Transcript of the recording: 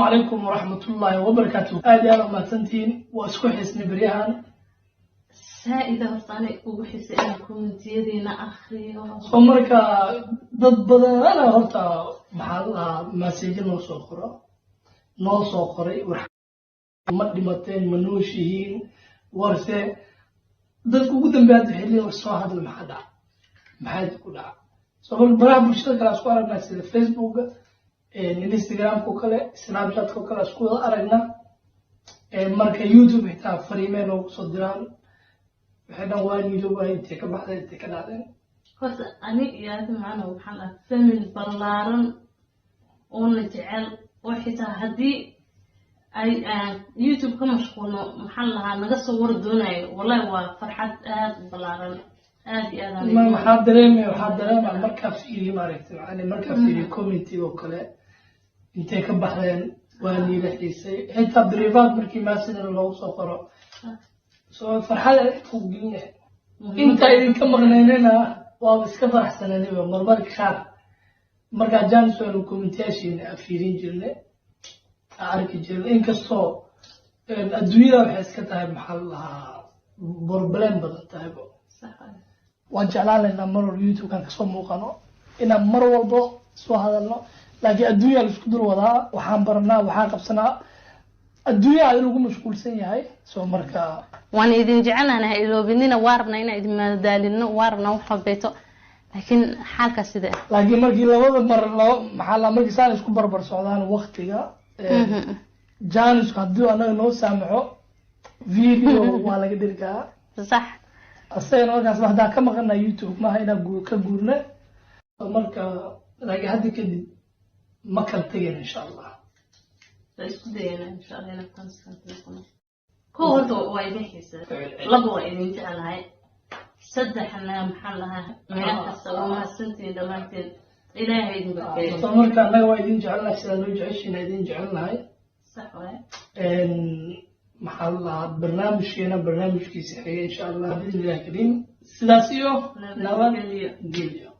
Calaykum waraxmatullaahi wabarakaatu. Aad iyo aad umahadsantihiin. Waa isku xiisnay beryahan. Saa-ida horta anay ugu xisay inaan commentiyadiina akriyo. So marka dad badanana horta, maxaa la dhahaa, message noo soo qoro, noo soo qoray: war, ma dhimateen? Ma nooshihiin? Warse dadka ugu dambeeya hadda waxay leeyihin, soo hadal, maxaa dhaca? Maxaa idinku dhaca? So marka baraha bulshada kale isku aragnaa, sida Facebooka, Instagramka oo kale, Snapchatka oo kale isku wada aragnaa. Marka YouTube xitaa fariimee noogu soo diraan, waxay dhan waa niilo waay, intay ka baxdeen, intay ka dhacdeen. Horta ani iyo adi macana waxaan dhahay family ballaaran oona jecel, oo xitaa haddii ay aan YouTube ka mashquulno, maxaan lahaa, naga soo war doonayo. Wallahi waa farxad aad u ballaaran, aad iyo aad aan Waxaa dareemaya markaa fiiriyo, maaragtay, yani markaa fiiriyo commentiga oo kale, intay ka baxdeen, waa niila xiisay, xitaa private markii message loogu soo qoro. So farxad ku gelin yahay. Inta idinka maqnaynana waaba iska faraxsananayba. Marmarka qaar markaa chance waanu commentayaashiina a fiirin jirnay, a arki jirnay, inkastoo adduunyada waxay iska tahay, maxaa la dhahaa, problem badan tahaybo. Sax waay. Waan jeclaan laynaa mar walba YouTube-kan kasoo muuqano, inaan mar walbo soo hadalno, laakiin adduunya la isku dul wadaa, waxaan baranaa, waxaan qabsanaa, adduunyaha in ugu mashquulsan yahay. So marka waan idin jecelnahay, ha iloobinina. Waa rabnaa inaan idin madadaalino, waa rabnaa wax walbeeto, laakiin xaalkaas sida ah. Laakiin markii labada mar laba, maxaa la, markii saan isku barbar socdaan waktiga chancesku, haddii anaga noo saamaxo, video waa laga dhiri karaa. Asagana markaas haddaa ka maqana YouTube maaha inaan ka guurna. Marka laakiin hadda kadib ma kala tegayn, insha Allah. Waa isku dayana, insha Allah, inaan constant noqono. Kow horta waa idin xiisa, laba waa idin jeclahay, saddexna maxaan lahaa, meel kasta waa mahadsantihiin dhammaanteen. Ilaahay idin barkeeyo. So marka annaga waa idin jecelnahay, sidaa noo jeceshiina idin jecelnahay. Sax waaye. Maxaa la dhahaa, barnaamijkeena barnaamijkiisa xiga, insha Allah, biidnillahi kariim, sidaas iyo nabad nabadgelyo. Gelyo.